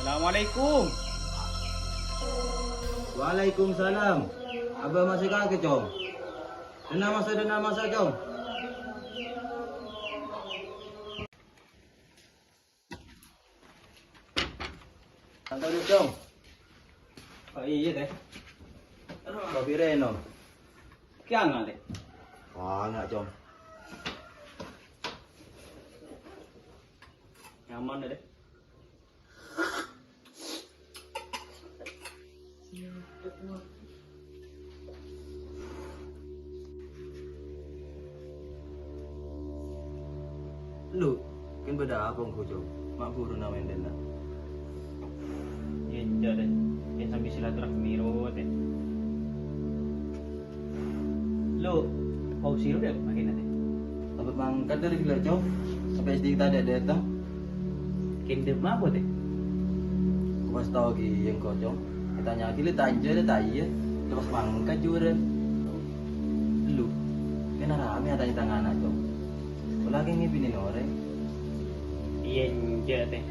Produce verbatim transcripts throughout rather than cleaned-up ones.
Assalamualaikum. Waalaikumsalam. Abah masih kagak, Cong? Dâna masa, dâna masa, Cong. Santai dulu, Cong. Oh, iyâ, Tèh. Kopi rèno. Kèng anget, Tèh. Wah, enggak, Cong. Nyaman, Tèh. Lu, kan bâdâ apa engko', Cong? Ma' buru na mendena. Enjâ', Tèh. Yâ, sambi silaturahmi ro, Tèh. Lo, Fauzi lo dâ' makkèna, Tèh? Abâ' mangkat dâri ghellâ', Cong. Sampè' S D kita dâ' dâteng. Kèng dâ' mapa, Tèh? Pas tao ghi engko', Cong. Ètanya'aghi lè ta' enjâ', lè ta' iyâ. Terros mangkat jhuwârân. Lo, kèng ramè atanya tang ana', Cong. Pola kèng ngèbinè orèng. Iyâ, enjâ', Tèh.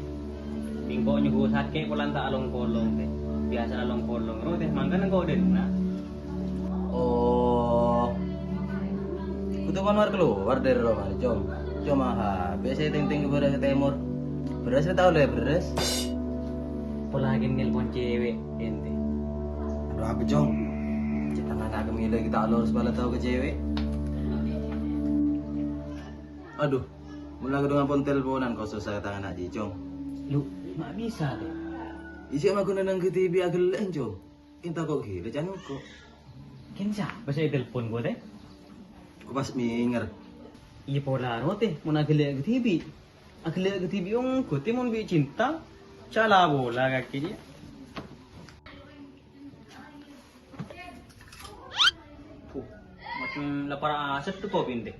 Bi' engko' nyembuh sakè' polana ta' along-polong, Tèh. Biyasa along-polong ro, Tèh, mangkana engko' dâ' enna'. Oh. Kodhu kalowar-kalowar dâri roma, Cong. Coma H P sè tèngtèng ka bârâs ka tèmor. Bherrâs rè tao lè bherrâs. Pola kèng nelpon cèwèk, ènte. Adhu, apa, Cong? Cè' tang ana' kemmèlè ghi' ta' lorus bâlâ tao ka cèwèk. Adhu, mon la kodhu ngampon telponan ko' sossa ka tang ana' jiyâ, Cong. Lo, ma' bisa, Tèh? Isi ma' ghuna nang G T V aghellâ'ân, Cong. Ènta ko' ghilâ can ko'. Kèng sapa sè ètelpon ko', Tèh? Ko' pas mèngèr. Iyâ pola ro, Tèh, mon aghellâ' G T V. Aghellâ' G T V ongghu, Tèh, mon bi' cinta. Cala' pola kakè jiyâ. Puh, macem lapar aset tu kopi ente.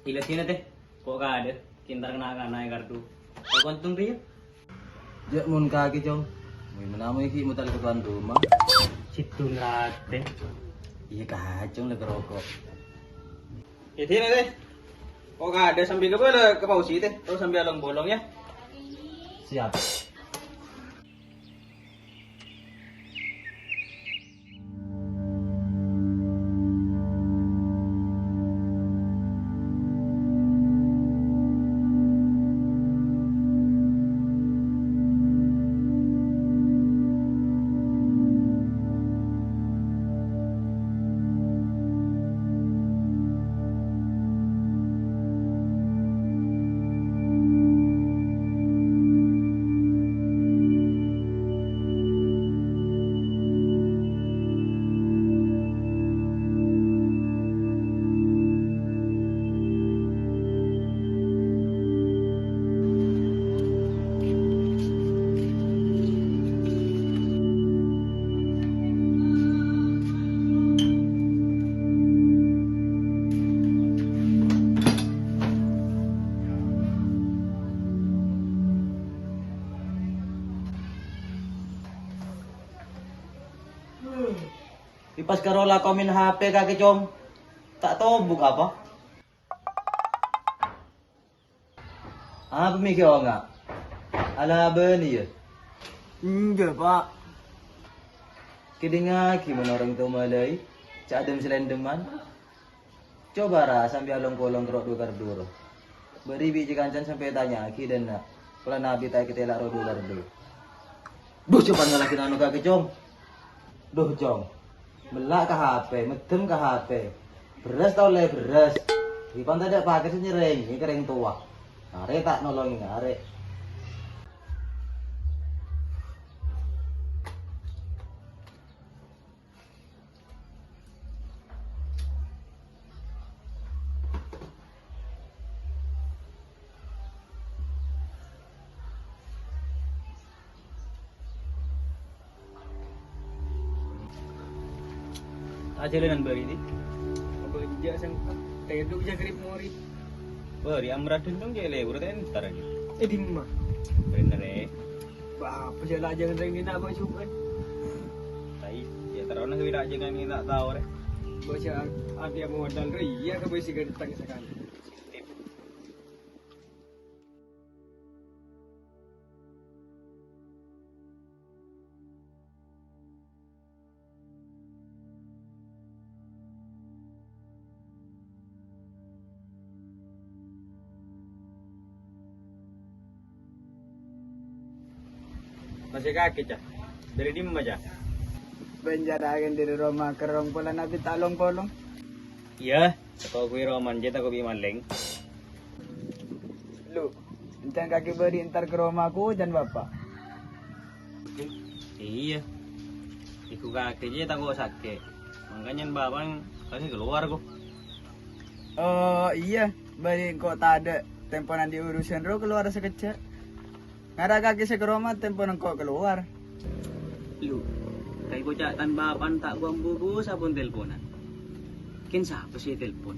Ila sini, Tèh. Ko' kadâ, kèng entar na-kana è kardus. Ko' kantong, Tèh, yâ? Jâ' mon kakè, Cong. Mui menamoy ghi' mutal ke tuan rumah. Situ ngerate. Iyâ, kacong lè ka roko'. Iyâ, sini, Tèh. Ko' kadâ sambi ka bâlâ ka Fauzi, Tèh. Terros sambi along-bolong, yâ. Siap. Pas karo lako maèn H P kakè, Cong. Ta' tobuk apa? Apa mè' ghi' onga'? Alabân, iyâ? Enjâ', Pa'. Kèdingngaghi mon orèng towa malaè, ca'dem salèndemman. Coba ra sambi along-polong ro' dhu-kardhu ro. Bâri' bi' jâ kancana sambi tanya'aghi dâ' enna', polana bi' ta' èkatela' ro' dhu-kardhu. Duh, coba ngalakin anu kakè, Cong. Duh, Cong. Mella' ka H P, meddem ka H P. Bherrâs ta' ollè bherrâs. Ghi' pan tadâ' pakè sè nyerrèngè ka rèng towa. Arè ta' nolongè, arè. Ajhâlânan bâri', Di. Apa enjâ' sèngko'? Tèdung jâ' grip morè. Bâri' amradhân dong jâ' lèbur ta' entar jâ'. È dimma? Bhender, è. Bâ, apa jâ' la jâ' ngenrèng dinna' bâ' Jum'at. Tai, jâ' terrona wi rajângan ta' tao rè. Bâ jâ' artèya modal rè, iyâ ka bâi sè ghânteng sakalè. Sè kakè, Ca'. Dâri dimma, Ca'? Bân jârâ aghândhâri roma kerrong polana bi' ta' long-polong. Iyâ, tako' ghuwi roman jâ tako' bi' malèng. Lu, èncang kakè bâri' entar ka roma kocan, Bapa'? Iyâ. Iku kakè jâ tako' sakè'. Mangkana bapa'na kakè kalowar, ko. Oh, iyâ. Bâri' engko' tadâ' tempona andi' urusan ro kalowar sakejjhâ'. Ngara kakè sè ka roma tempona engko' kalowar. Lu, kaè koca' tan bapa'na ta' bu-ambu sampon telponan. Kèng sapa sè telpon?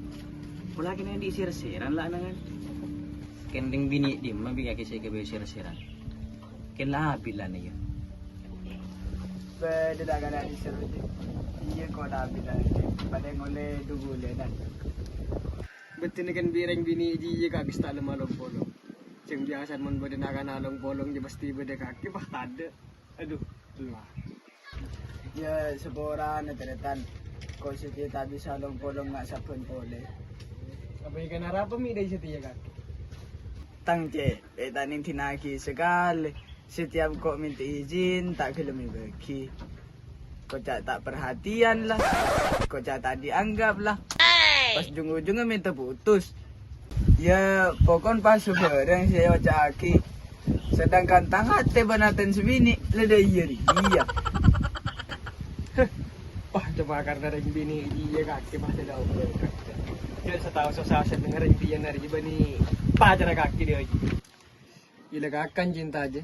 Pola kèng andi' sèr-sèran la anangan. Kèng rèng binè' dimma bi' kakè sè èkabâi sèr-sèran? Kèng la abilan iyâ. Bâdâ ta' kana' dhisèr, Cè'. Iyâ, ko' la abilan, Cè'. Palèng ollè du bulânan. Bhâdhânna kèng bi' rèng binè' jiyâ kakè sè ta' lem long-polong. Jhâng biyasana mon bâdâ na'-kana' long-polong jâ pastè bâdâ kakè, pas tadâ'. Adhu, ella. Iyâ, saporana, Tarètan. Ko' satèya ta' bisa long-polong nga' sabbhân polè. Apa èkana arapa mè' dâri satèya, Ka'? Tang, Cè', è ta' nèng-dhingngaghi sakalè. Satèya ko' mènta ijin, ta' ghellem èbâghi. Koca' ta' parhatèyan la. Koca' ta' dianggap la. Pas jung-ujungnga mènta putus. Iyâ, pokon pas bhârâng sè èoca'aghi. Sedangkan tang atè bân atèna sè binè' la dâ' iyâ rèya. Wah, coma karna rèng binè' iyâ kakè pas la ombâ. Jhâ' sataosa sè neng rèng biyân arè bânnè pacarra kakè dâ' iyâ. Ila kakan cinta aja.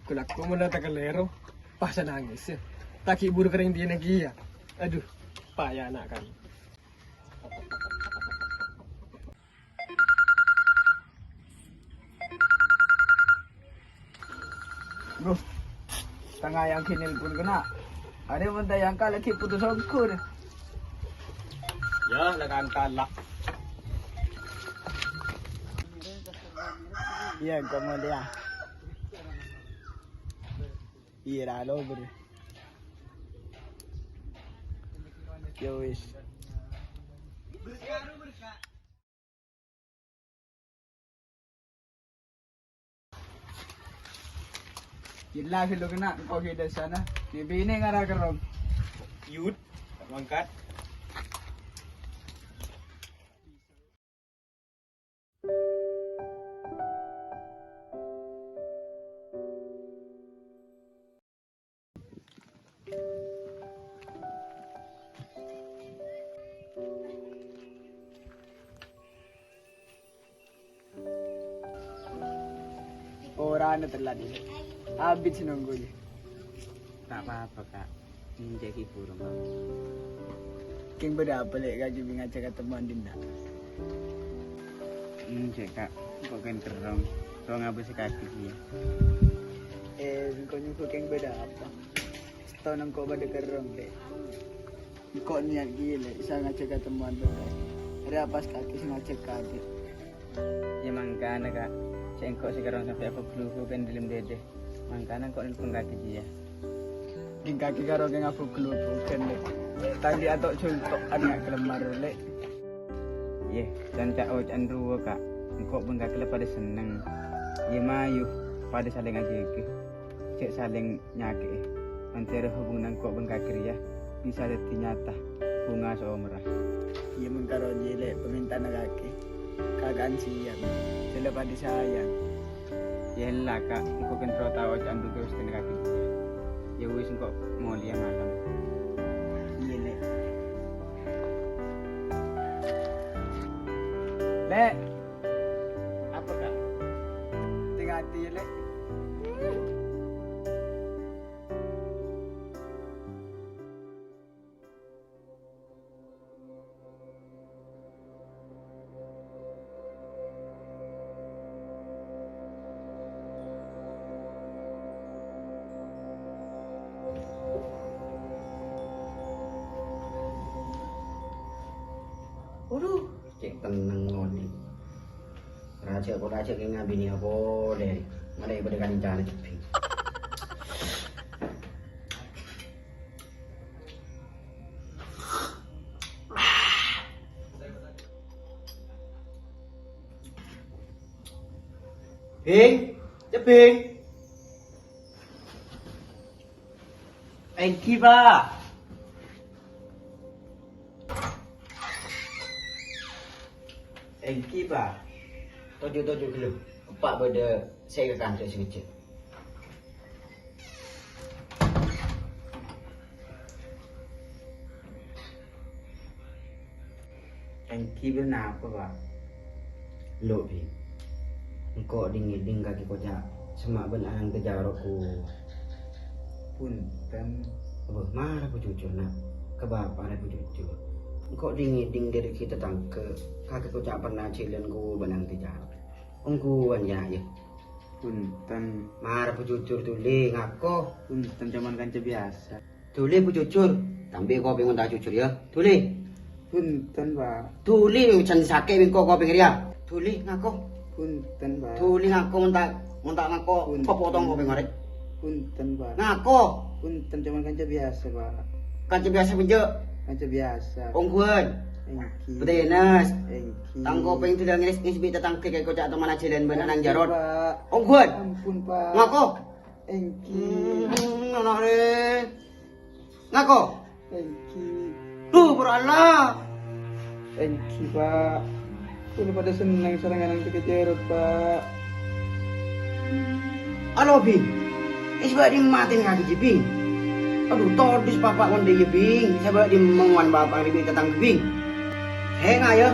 Kulaku mula tak kalèro. Pas nangis, yâ. Ta' ghi' buru ka rèng biyân kèya. Adhu, paya ana' kan. Bro, tang ayang ghi' nelpon kèna. Arè mon ta' èangka' la ghi' putus ongghu. Yâ, la kanta la. Iyâ, engko' molèya. Iyâ, ra lo, Bro. Yâ wis. Jelas lu kèna, engko' ghi' dâ' sana. Ghi' binè' ngara kerrong. Yut, mangkat. Orana telat ini. Abit sè nongghu, Lè'. Ta' pa-apa, Ka'. Enjâ' ghi' buru, Ka'. Kèng bâdâ apa, Lè', kakè bi' ngajhâk katemmowan dinna'? Enjâ', Ka'. Engko' kèng kerrong. Tao ngabâs kakè kèya. Eh, engko' nyoba kèng bâdâ apa? Sèttong engko' bâdâ kerrong, Lè'. Engko' niyat kèya, Lè', bisa ngajhâk katemmowan bhender. Arè pas kakè sè ngajhâk kakè. Yâ mangkana, Ka'. Cè' engko' sè kerrong sampè' apaghlu-ghlu kèng dâlem dâdâ. Mangkana engko' nelpon kakè kèya. Kèng kakè karo kèng apaghlu-ghlu kèng, Lè'. Tadi ato' culto' ana' kalemmar, Lè'. Yâ, can ca'-oca'an rowa, Ka'. Engko' bân kakè la padâ senneng. Yâ mayu, padâ salèng ajâgâ. Jhâ' salèng nyakè'è. Entara hubungan engko' bân kakè rèya bisa dhâddhi nyata bhunga saomorra. Iyâ, mon karo jiyâ, Lè', pamèntana kakè. Kaka'an siyap. Jhâ' la padâ sayang. Yâ ella, Ka', engko' kèng terro tao oca'an duka Gustèna kakè jiyâ. Yâ wis, engko' molèya malem. Iyâ, Lè'. Lè'. Apa, Ka'? Tè-ngatè, Lè'. Waduh, cè' tenneng ngodâ. Rajâ kok rajâ kèng ngabinèa polè. Malè bâdâ kancana jhebbhing. Bing, jhebbhing. Èngghi, Pa'. Èngghi, Pa'. Toju'-toju' ghâllu. Eppa' bâdâ sè èkakanto sè ngejjhâ'. Èngghi bâ'na apa, Pa'? Lo', Bhing. Engko' dhing-ngèdhing kakè koca' semma' bân Anang Tèjarot, ko. Punten. Abâ, mara pajhujhur, Na'. Ka Bapa' rè pajhujhur. Engko' dhing-ngèdhing dâri ghi' tatangghâ kakè koca' pernah jhâlân, ko, bân Anang Tèjarot. Ongghuwân, yâ, yâ. Punten. Mara pajhujhur, dhuli, ngako. Punten, coma kanca biyasa. Dhuli pajhujhur, ta' embi' kopèng mon ta' jhujhur, yâ. Dhuli. Punten, Pa'. Dhuli, jhân sakè' bengko kopèng rèya. Dhuli, ngako. Punten, Pa'. Dhuli, ngako, mon ta', mon ta' ngako, Punten. Papotong kopèng arè. Punten, Pa'. Ngako. Punten, coma kanca biyasa, Pa'. Kanca biyasa, penjâ'. Kanca biyasa. Ongghuwân. Èngghi. Bâdâ ènès. Èngghi. Tang kopèng dhuli ngès-ngès bi' tatangghâ kakè koca' tomanna jhâlân bân Anang Tèjarot. Pa'. Ongghuwân. Ampon, Pa'. Ngako. Èngghi. Hmm, ana' rè. Ngako. Èngghi. Duh, para Allah. Èngghi, Pa'. Kaulâ padâ senneng sareng Anang Tèjarot, Pa'. Alo, Bhing. È sabâ' dimma atèna kakè jiyâ, Bhing? Adhu, todus Bapa' mon dâ' iyâ, Bhing. È sabâ' dimma mon Bapa' rèya bi' tatangghâ, Bhing? Sènga', yâ.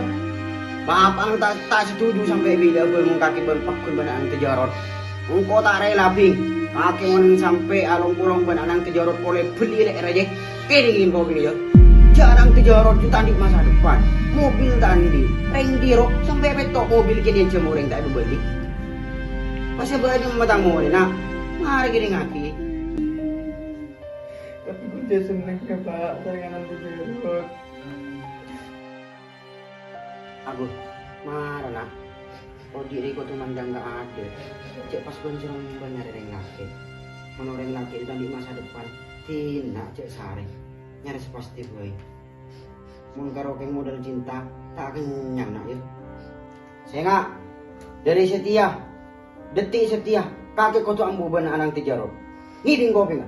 Bapa' ta', ta' setuju sampè' bilâ bân mon kakè bân paggun bân Anang Tèjarot. Engko' ta' rèla, Bhing. Kakè mon sampè' along-polong bân Anang Tèjarot polè belliyâ lè' rèya. Kèrèngè engko', Bhing, yâ. Jhâ' Anang Tèjarot jiyâ ta' andi' masa depan. Mobil ta' andi'. Rèng diro sampè' pètto' mobil kènè' jhâ' orèng ta' èbâbâli. Pas è bâdâ matang morèna, mara kèrèngngaghi. Tapè ghun jhâ' senneng, yâ, Pa', sareng Anang Tèjarot. Abu, mara, Na'. Odi' rè kodhu mandâng ka adâ'. Jhâ' pas bân-sèrong bân nyarè rèng lakè'. Mon orèng lakè' ta' andi' masa depan, dinna' jhâ' sarè. Nyarè sè pastè bhâi. Mon karo kèng modal cinta, ta' kennyang, Na', yâ. Sènga', dâri satèya, dâtè' satèya, kakè kodhu ambu bân Anang Tèjarot. Ngèdhing kopèngnga.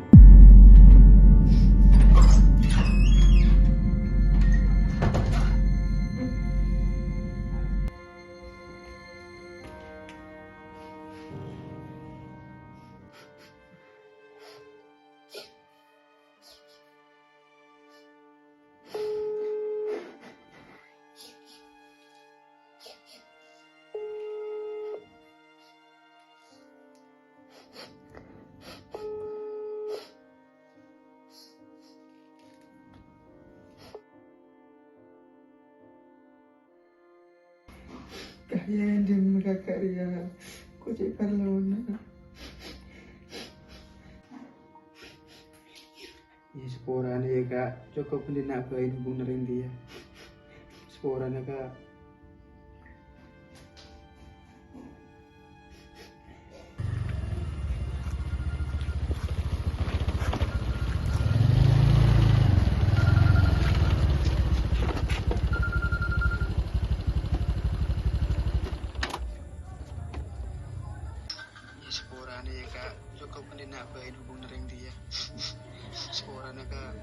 Kaèyan dhimma kakè rèya, ko' cè' parlona. Iyâ, saporana, yâ, Ka'. Cokop dinna' bhâi hubunganna rèng dhiyâ. Saporana, Ka'. Iyâ, saporana, yâ, Ka'. Cokop dinna' bhâi hubunganna rèng dhiyâ. Saporana, Ka'.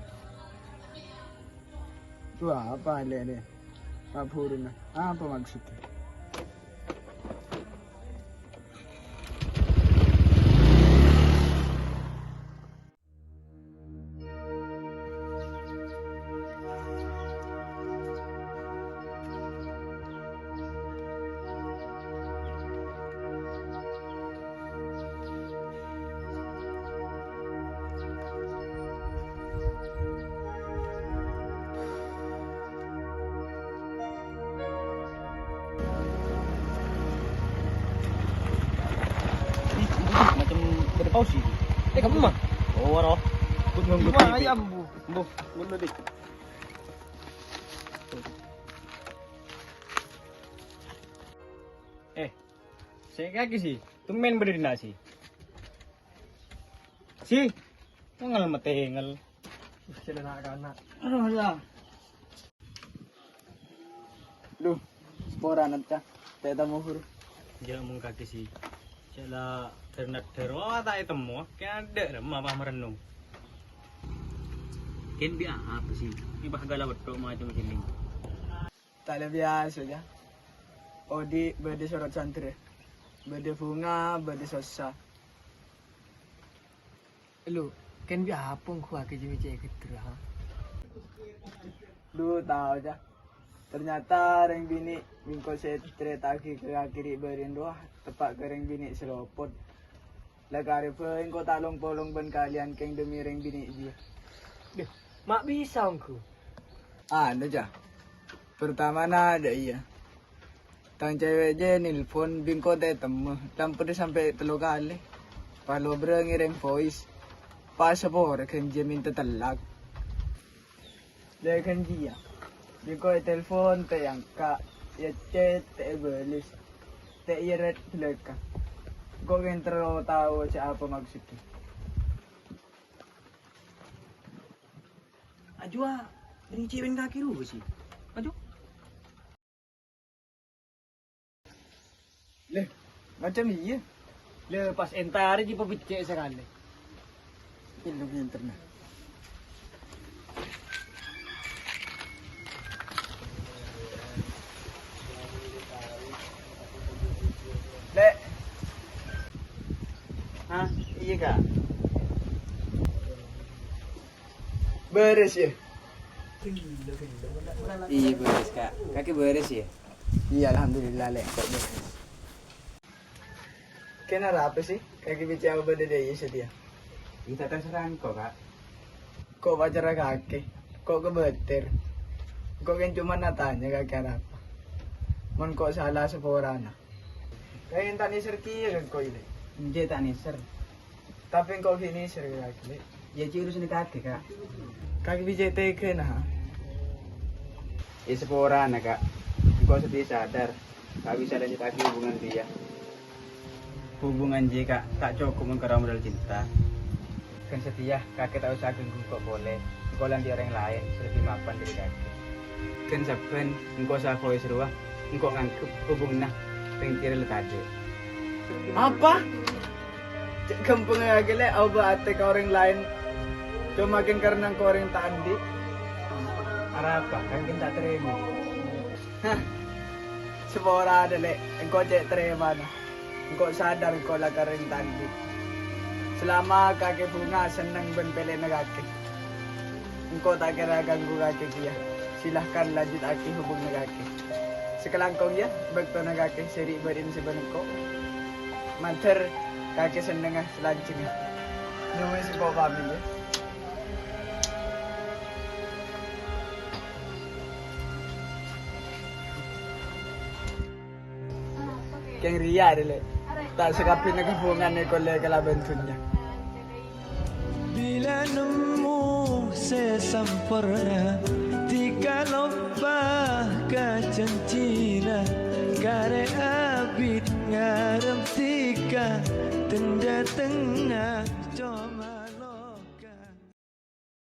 Wah, apa ini? Apa hubungannya? Apa maksudnya? Ih, macam bâdâ paus sih. Eh, kamu mah? Oh, roh. Ikut nganggut Wah, T V. Ayam, Bu. Bu, ngono, Dik. Eh, sè kakè sih, tumben bâdâ dinna' sih. Sih, tengel matengel. Wis, jhâ' na'-kana'. Aduh, ya. Duh, saporana, Cah. Tè' tamohur. Jhâ' mon kakè sih. Jhâ' la dher-nadher. Wah, ta' ètemmo. Kè adâ' remma pas marennong. Kèng bi' apa sih? Ini bah gala betok macam sini. Ta' la biyasa, Ca. Odi' bâdâ sorot santrè. Bâdâ bhunga, bâdâ sossa. Lu, kèng bi' apa engko' akè jemi cè' ghâddhâ, ha? Lu tao, Ca. Ternyata rèng binè' bengko sè ècarèta'aghi ka kakè rè' bâri'en rowa teppa' ka rèng binè' sè lopot. La karè bhâi engko' ta' long-polong bân kalian kèng demi rèng binè' jiyâ. Deh, ma' bisa ongghu. Anu, Ca. Pertamana dâ' iyâ. Tang cewek jiyâ nelpon bengko ta' ètemmo. Lampèdhâ sampè' tello kalè. Palobrâ ngèrèm voice. Pas sapora ghân jiyâ mènta tellak. Lè ghân jiyâ. Bengko ètelpon ta' èangka', èchat ta' èbâles. Ta' iyâ red flag ka. Engko' kèng terro tao sè apa maksoddhâ. Ajuwa, rèng cè' bân kakè rowa sih. Aju. Lè, macam iyâ. Lè, pas entar aja pabecce' sakalè. Pintu pinter, nah. Lè. Hah? Iyâ, Kak. Bârâs, yâ? Iyâ, bârâs, Kak. Kakè bârâs, yâ? Iyâ, alhamdulillah, Lè'. Kok bârâs. Kèng arapa sih? Kakè bicara'a bâdâ dâ' iyâ satèya? Iyâ, ta' terserah engko', Kak. Kok pacarra kakè? Kok kabâter? Kok kèng coma atanya kakè arapa? Mon kok sala saporana. Kèng ta' nèser kèya ka engko', Lè'? Enjâ' ta' nèser. Tapè engko' ghi' nèser ka kakè, Lè'. Iyâ, cè' urusanna kakè, Kak. Kakè bi' cè' tegana, ha? Iyâ, saporana, Kak. Engko' satèya sadar, ta' bisa lanjutaghi hubungan rèya. Hubungan jiyâ, Kak, ta' cokop mon karo modal cinta. Ghân satèya, kakè ta' osa ganggu engko' polè. Engko' la andi' orèng laèn sè lebbi mapan dâri kakè. Ghân sabbhân engko' sapoè sarowa, engko' nganggep hubunganna rèng tèra la tadâ'. Apa? Cè' ghâmpangnga kakè, Lè', aobâ atè ka orèng laèn, coma kèng karena engko' orèng ta' andi'. Arapa? Kan kèng ta' tarèma. Hah, saporana, Lè', engko' cè' tarèmana. Engko' sadar engko' la karè ta' andi'. Salama kakè bhunga senneng bân pèlèna kakè, engko' ta' kèra ganggu kakè kèya. Silahkan lanjutaghi hubunganna kakè. Sakalangkong, yâ, bâktona kakè sè rè' bâri'en sè bân engko'. Mandhâr kakè sennengnga salanjhângnga. Nyo'on sè engko' pamit, yâ. Kèng rèya, Lè'. Ta' sakabbhiyânna kabhungan èkollè kalabân dhunnya. Bilâ nemmo sè samporna, dhika loppa ka janjina, karè abit ngarep dhika tendhâ tengnga.